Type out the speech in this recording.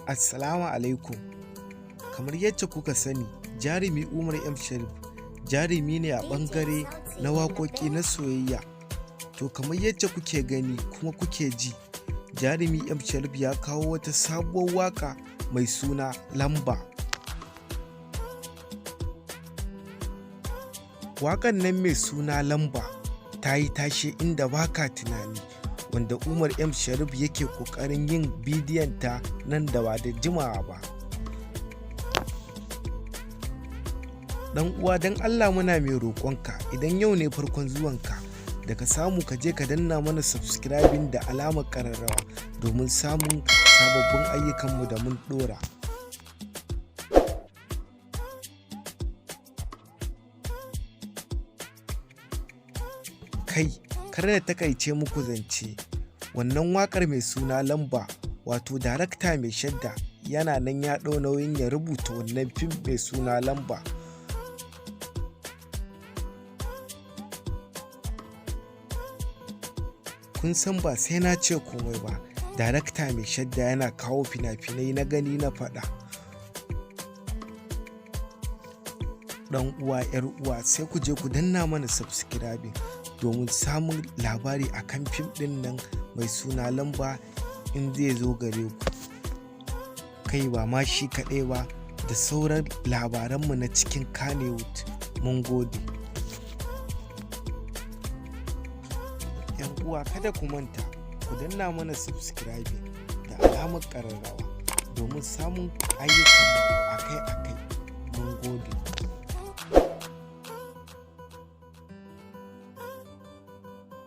Assalamu alaikum. Kamar yacce kuka sani, jarumi Umar M. Sharif jarumi ne a ɓangare na waƙoƙi na soyayya. To, kamar yacce kuke gani kuma kuke ji, jarumi M. Sharif ya kawo wata sabuwar waƙa mai suna Lamba. Waƙar nan mai suna Lamba ta yi tashe inda baka tunani, wanda Umar M. Sharif yake ƙoƙarin yin bidiyon ta nan da ba da jimawa ba. Dan uwa, don Allah muna mai roƙonka, idan yau ne farkon zuwanka, da ka samu ka je ka danna mana subscribing da alamar ƙararrawa domin samun sababbin ayyukanmu da mun ɗora. Kai, kar na takaice muku zance, wannan waƙar mai suna Lamba, wato darakta mai shadda yana nan ya ɗau nauyin ya rubuta wannan fim mai suna Lamba. Kun san ba sai na ce komai ba, darakta mai shadda yana kawo fina-finai na gani na faɗa. Dan uwa, yar uwa, sai ku je ku danna mana subscribing domin samun labari akan fim ɗin nan mai suna Lamba in zai zo gare ku. Kai, ba ma shi kaɗai ba, da sauran labaranmu na cikin Kannywood. Mun gode. Yan uwa, kada ku manta ku danna mana subscribing da alamar ƙararrawa domin samun ayyukanmu akai-akai. Mun gode.